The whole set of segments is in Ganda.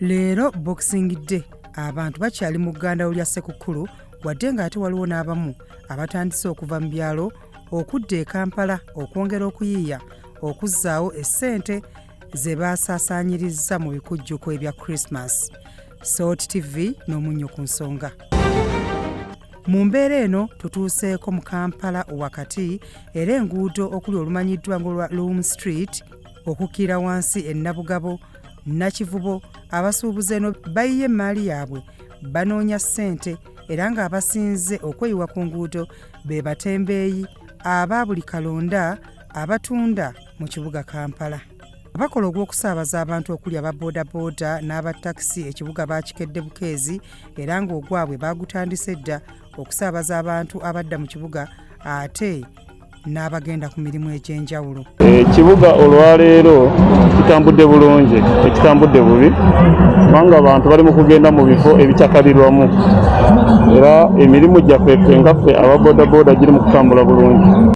Leero Boxing Day abantu bakyali mu ggandalo lya Ssekukkulu wadde ng'ate waliwo n'abamu abatandise okuva mu byalo okudda e Kampala okwongera okuyiiya okuzzaawo essente ze baasaasaanyirizza mu bikujjuko ebya Christmas. Salt TV n'omunnyo ku nsonga. Mu mbeera eno tutuuseeko mu Kampala wakati era enguudo okuli olumanyiddwa ng'olwa Loom Street okukkirira wansi e Nabugabo, Nakivubo, abasuubuzi eno bayiye emmaali yaabwe banoonya ssente era ng'abasinze okweyiwa ku nguudo be batembeeyi aba buli kalonda abatunda mu kibuga Kampala. Abakola ogw'okusaabaza abantu okuli aba boodabooda n'aba takisi ekibuga baakikedde bukeezi era ng'ogwabwe baagutandise dda okusaabaza abantu abadda mu kibuga ate n'abagenda ku mirimu egy'enjawulo. Ekibuga olwaleero kitambudde bulungi, tekitambudde bubi kubanga abantu bali mu kugenda mu bifo ebicakarirwamu era emirimu gyaffe ffe nga ffe aba boodabooda giri mu kutambula bulungi.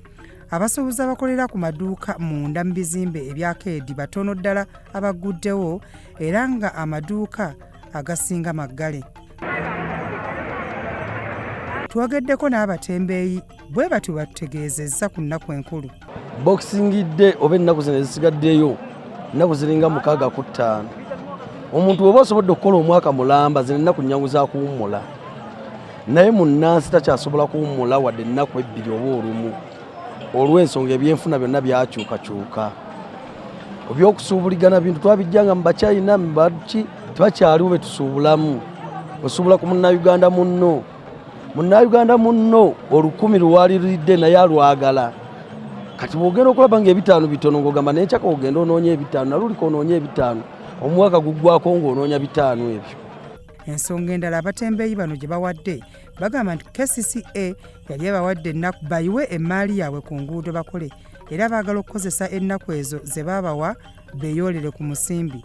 Abasuubuzi abakolera ku maduuka munda mu bizimbe ebya keedi batono ddala abagguddewo era nga amaduuka agasinga maggale. Twogeddeko n'abatembeeyi bwe batyo batutegeezezza ku nnaku enkulu. Boxing Day oba ennaku zino ezisigaddeyo ennaku ziringa 65 omuntu oba osobodde okukola omwaka mulamba, zino ennaku nnyangu za kuwummula, naye munnansi takyasobola kuwummula wadde ennaku ebbiri oba olumu olw'ensonga ebyenfuna byonna byakyukakyuka. Ebyokusuubuligana bintu twabijjanga mu Bachina baki tebakyaliwo betusuubulamu. Osuubula ku Munnayuganda munno, Munnayuganda munno 1000 lwaliridde naye alwagala. Kati bw'ogenda okulaba ng'ebitaano bitono ng'ogamba naye nkyaka ogenda onoonya ebitaano naluliko onoonya ebitaano, omwaka guggwako ng'onoonya bitaano ebyo. Ensonga endala abatembeeyi bano gye bawadde bagamba nti KCCA yali ebawadde ennaku bayiwe emmaali yaabwe ku nguudo bakole era baagala okukozesa ennaku ezo ze baabawa beeyoolere ku musimbi.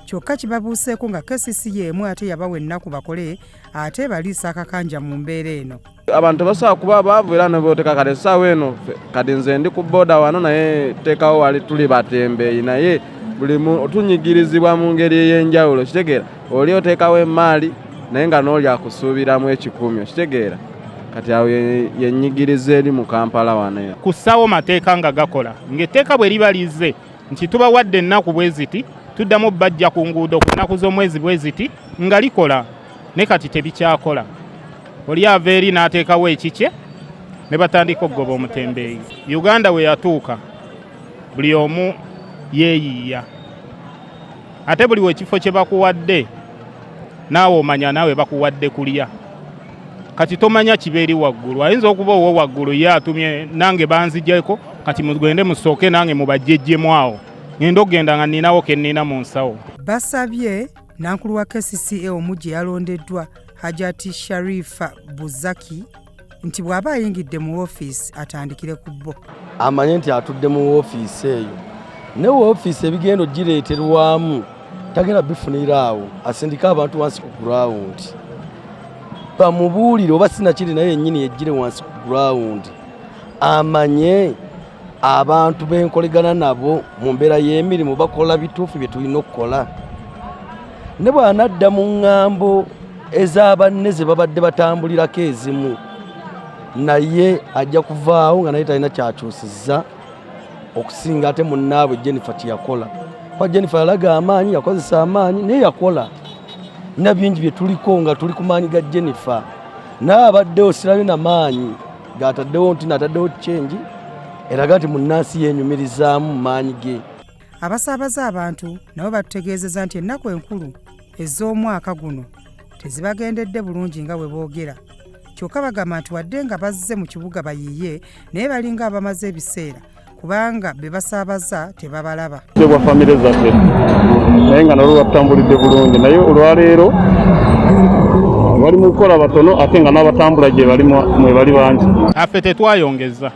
Kyokka kibabuuseeko nga KCC y'emu ate yabawa ennaku bakole ate ebaliisa akakanja mu mbeera eno. Abantu tebasobola kuba baavu era nebooteka kati essaawa eno kati nze ndi ku booda wano naye teekawo wali tuli batembeeyi naye buli tunyigirizibwa mu ngeri ey'enjawulo kitegeera oli oteekawo emmaali naye nga n'oli akusuubiramu 10 okitegeera kati awo yennyigiriza eri mu Kampala wano. Kussawo mateeka nga gakola ng'etteeka bwe liba lizze nti tubawadde ennaku bwe ziti tuddamu bajja ku nguudo ku nnaku z'omwezi bwe ziti nga likola ne kati tebikyakola. Oli ava eri n'ateekawo ekikye ne batandika okugoba omutembeeyi. Uganda we yatuuka buli omu yeeyiiya ate buli wekifo kye bakuwadde naawe omanya naawe bakuwadde kulya. Kati tomanya kiba eri waggulu, ayinza okuba owo waggulu ye atumye nange banzigyeko kati mugende musooke nange mubajjejjemu awo ngenda okugenda nga nninawo ke nnina mu nsawo. Basabye nankulu wa KCCA omuggya eyalondeddwa Hajati Sharifa Buzaki nti bw'aba ayingidde mu woofiisi atandikire ku bo. Amanye nti atudde mu woofiisi eyo ne woofiisi ebigenda ogireeterwamu tagenda bifunira awo, asindike abantu wansi ku ground bamubuulire oba sinakiri naye yennyini yejjire wansi ku ground amanye abantu benkolegana nabo mu mbeera y'emirimu bakola bituufu bye tulina okukola. Ne bw'anadda mu ŋŋambo ez'abanne ze babadde batambulirako ezimu naye ajja kuvaawo nga naye talina kyakyusizza okusinga ate munnaabwe Jennifer kye yakola. Kuba Jennifer yalaga amaanyi, yakozesa amaanyi naye yakola na bingi bye tuliko nga tuli ku maanyi ga Jennifer. Naye abaddewo sirabye na maanyi g'ataddewo nti n'ataddewo change eraga nti munnansi yeenyumirizaamu mu maanyi ge. Abasaabaze abantu nabo batutegeezezza nti ennaku enkulu ez'omwaka guno tezibagendedde bulungi nga bwe boogera. Kyokka bagamba nti wadde nga bazze mu kibuga bayiiye naye balinga abamaze ebiseera kubanga be basaabaza tebabalaba. Bwa famire zaffe naye nga nalwo lwatutambulidde bulungi naye olwaleero bali mu kukola batono ate nga n'abatambula gye bali mwe bali bangi. Affe tetwayongeza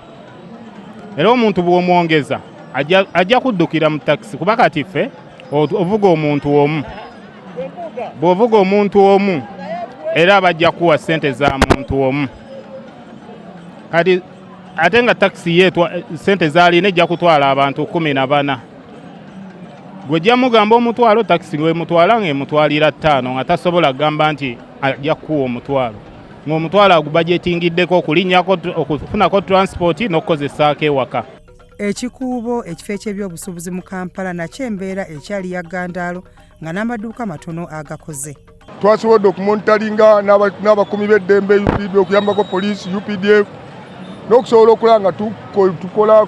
era omuntu bw'omwongeza ajja kuddukira mu takisi kuba kati ffe ovuga omuntu omu, bw'ovuga omuntu omu era bajja kuwa ssente za muntu omu kati ate nga takisi ye ssente z'alina ejja kutwala abantu 14. Gwe mugamba omutwalo, takisi gwemutwala ng'emutwalira 5, nga tasobola kugamba nti ajja kukuwa omutwalo, ng'omutwalo agubajetingiddeko okulinnyako okufunako transport n'okukozesaako ewaka. Ekikuubo, ekifo eky'ebyobusuubuzi mu Kampala, nakyo embeera ekyali ya ggandaalo nga n'amaduuka matono agakoze. Twasobodde okumonitoringa n'abakuumi b'eddembe UPB, okuyambako poliisi, UPDF, n'okusobola okulaba nga tukola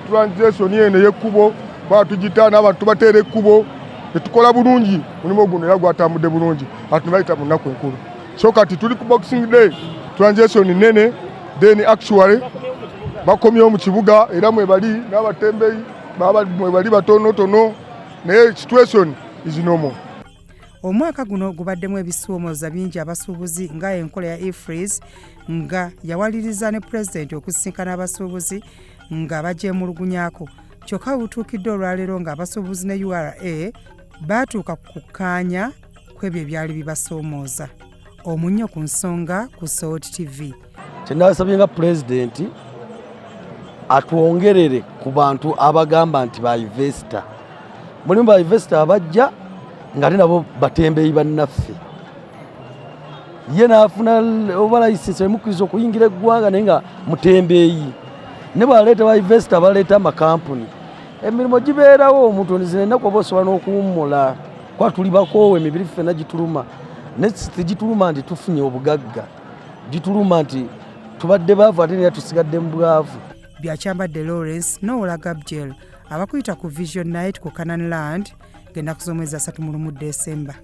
transition eno ey'ekkubo kuba tugita n'abantu tubateera ekkubo tetukola bulungi. Mulimu guno era gwatambudde bulungi, ati nebayita mu nnaku enkulu. So kati tuli ku Boxing Day, transition nene. Then actually bakomyewo mu kibuga era mwebali n'abatembeyi mwebali batonotono, naye situation is normal. Omwaka guno gubaddemu ebisuumooza bingi abasuubuzi, nga enkola ya EFRIS nga yawaliriza ne pulezidenti okusisinkana abasuubuzi nga bagyemulugunyaako. Kyokka butuukidde olwaleero ng'abasuubuzi ne URA baatuuka ku kukkaanya ku ebyo ebyali bibasoomooza. Omunnyo ku nsonga ku Salt TV. Kyenasabye nga pulezidenti atwongerere ku bantu abagamba nti ba investor. Mulimu ba investor abajja ng'ate nabo batembeeyi bannaffe, ye n'afuna oba license emukkiriza okuyingira eggwanga, naye nga mutembeeyi. Ne bwaleeta ba investor, baleeta amakampuni, emirimu gibeerawo. Omuntu zino ennaku oba osobola n'okuwummula, kuba tuli bakoowa, emibiri ffenna gituluma, naye tegituluma nti tufunye obugagga, gituluma nti tubadde baavu ate nera tusigadde mu bwavu. Byakyambadde Lawrence Nowola Gabriel abakuyita ku Vision Night ku Canaan Land ng'ennaku z'omwezi 31 Desemba.